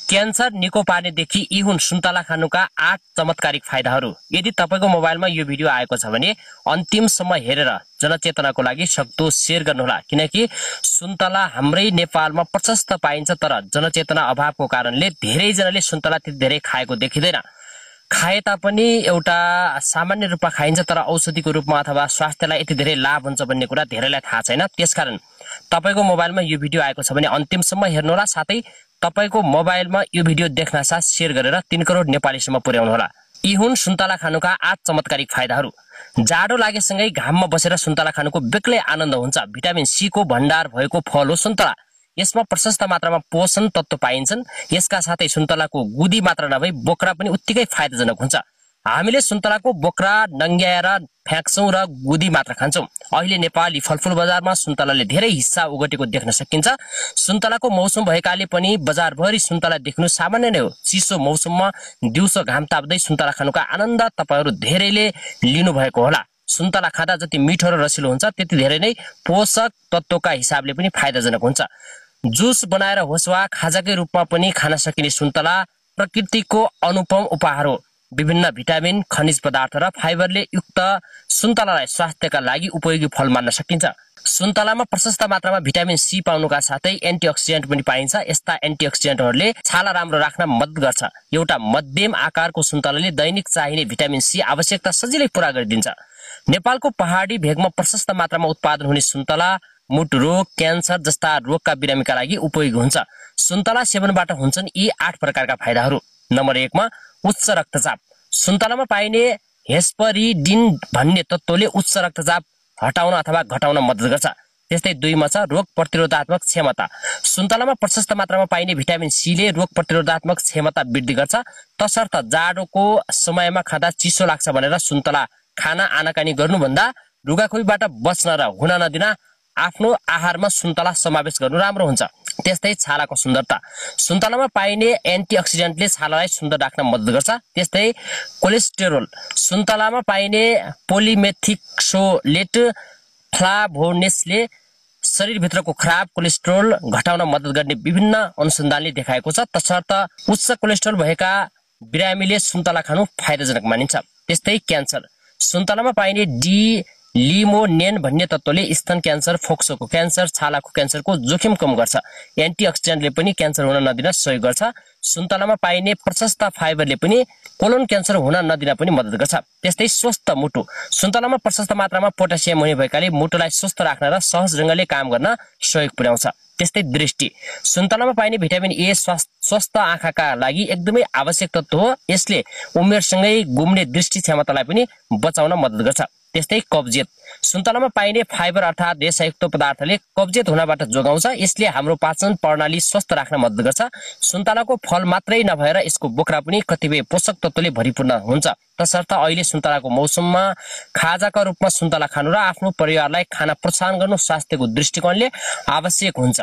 Cancer निको पार्नेदेखि यी हुन् सुन्तला खानुका 8 चमत्कारिक फाइदाहरू। यदि तपाईको मोबाइलमा यो भिडियो आएको छ भने अन्तिमसम्म हेरेर जनचेतनाको लागि सक्दो शेयर गर्नुहोला, किनकि सुन्तला हाम्रै नेपालमा प्रशस्त पाइन्छ, तर जनचेतना अभावको कारणले धेरैजनाले सुन्तला त्यति धेरै खाएको देखिँदैन। खाए तापनि एउटा सामान्य रूपमा खाइन्छ, तर औषधिको रूपमा अथवा स्वास्थ्यलाई यति धेरै लाभ हुन्छ भन्ने कुरा धेरैलाई थाहा छैन। त्यसकारण तपाईको मोबाइलमा यो भिडियो आएको छ भने अन्तिमसम्म हेर्नुहोला, साथै तपाईको मोबाइलमा यो भिडियो देख्न साथ शेयर गरेर 3 करोड नेपालीसम्म पुर्याउनुहोला। यी हुन् सुन्तला खानुका 8 चमत्कारिक फाइदाहरू। जाडो लागेसँगै घाममा बसेर सुन्तला खानुको बेग्लै आनन्द हुन्छ। भिटामिन सी को भण्डार भएको फल हो सुन्तला। यसमा प्रशस्त मात्रामा पोषण तत्व पाइन्छन्। यसका साथै सुन्तलाको गुदी मात्र नभई बोक्रा पनि उत्तिकै फाइदाजनक हुन्छ। हामीले सुन्तलाको बोक्रा नङ्ग्याएर फ्याँक्छौं र गुदी मात्र खान्छौं। अहिले नेपाली फलफुल बजारमा सुन्तलाले धेरै हिस्सा ओगटेको देख्न सकिन्छ। सुन्तलाको मौसम भएकाले पनि बजारभरि सुन्तला देख्नु सामान्य नै हो। चिसो मौसममा दिउँसो घाम ताप्दै सुन्तला खानुका आनन्द तपाईहरु धेरैले लिनु भएको होला। सुन्तला खाँदा जति मिठो र रसिलो हुन्छ, त्यति धेरै नै पोषक तत्वका हिसाबले पनि फाइदाजनक हुन्छ। जुस बनाएर होस् वा खाजाकै रूपमा पनि खान सकिने सुन्तला प्रकृतिको अनुपम उपहार हो। विभिन्न भिटामिन, खनिज पदार्थ र फाइबरले युक्त सुन्तलालाई स्वास्थ्यका लागि उपयोगी फल मान्न सकिन्छ। सुन्तलामा प्रशस्त मात्रामा भिटामिन सी पाउनुका साथै एन्टिअक्सिडेन्ट पनि पाइन्छ। यस्ता एन्टिअक्सिडेन्टहरूले छाला राम्रो राख्न मद्दत गर्छ। एउटा मध्यम आकारको सुन्तलाले दैनिक चाहिने भिटामिन सी आवश्यकता सजिलै पूरा गरिदिन्छ। नेपालको पहाडी भेगमा प्रशस्त मात्रामा उत्पादन हुने सुन्तला मुटु रोग, क्यान्सर जस्ता रोगका बिरामीका लागि उपयोगी हुन्छ। सुन्तला सेवनबाट हुन्छन् यी 8 प्रकारका फाइदाहरू। नम्बर 1 मा उच्च रक्तचाप। सुन्तलामा पाइने हेस्परिडिन भन्ने तत्वले उच्च रक्तचाप हटाउन अथवा घटाउन मद्दत गर्छ। त्यस्तै 2 मा छ रोग प्रतिरोधात्मक क्षमता। सुन्तलामा प्रशस्त मात्रामा पाइने भिटामिन सी ले रोग प्रतिरोधात्मक क्षमता वृद्धि गर्छ। तसर्थ जाडोको समयमा खाँदा चिसो लाग्छ भनेर सुन्तला खाना आनाकानी गर्नुभन्दा रुगाखोकीबाट बच्न र हुन नदिन आफ्नो आहारमा सुन्तला समावेश गर्नु राम्रो हुन्छ। त्यस्तै छालाको सुन्दरता। सुन्तलामा पाइने एन्टिअक्सिडेन्टले छालालाई सुन्दर राख्न मद्दत गर्छ। त्यस्तै कोलेस्टेरोल। सुन्तलामा पाइने पोलिमेथिक्सोलेट फ्लाभोनेसले शरीरभित्रको खराब कोलेस्ट्रोल घटाउन मद्दत गर्ने विभिन्न अनुसन्धानले देखाएको छ। तसर्थ उच्च कोलेस्ट्रोल भएका बिरामीले सुन्तला खानु फाइदाजनक मानिन्छ। त्यस्तै क्यान्सर। सुन्तलामा पाइने लिमोनेन भन्ने तत्वले स्तन क्यान्सर, फोक्सोको क्यान्सर, छालाको क्यान्सरको जोखिम कम गर्छ। एन्टिअक्सिडेन्टले पनि क्यान्सर हुन नदिन सहयोग गर्छ। सुन्तलामा पाइने प्रशस्त फाइबरले पनि कोलोन क्यान्सर हुन नदिन पनि मद्दत गर्छ। त्यस्तै स्वस्थ मुटु। सुन्तलामा प्रशस्त मात्रामा पोटासियम हुने भएकाले मुटुलाई स्वस्थ राख्न र सहज ढंगले काम गर्न सहयोग पुर्याउँछ। त्यस्तै दृष्टि। सुन्तलामा पाइने भिटामिन ए स्वस्थ आँखाका लागि एकदमै आवश्यक तत्व हो। यसले उमेरसँगै गुम्ने दृष्टि क्षमतालाई पनि बचाउन मद्दत गर्छ। त्यस्तै कब्जियत। सुन्तलामा पाइने फाइबर अर्थात् रेसायुक्त पदार्थले कब्जियत हुनबाट जोगाउँछ। यसले हाम्रो पाचन प्रणाली स्वस्थ राख्न मद्दत गर्छ। सुन्तलाको फल मात्रै नभएर यसको बोक्रा पनि कतिपय पोषक तत्वले भरिपूर्ण हुन्छ। तसर्थ अहिले सुन्तलाको मौसममा खाजाका रूपमा सुन्तला खानु र आफ्नो परिवारलाई खाना प्रोत्साहन गर्नु स्वास्थ्यको दृष्टिकोणले आवश्यक हुन्छ।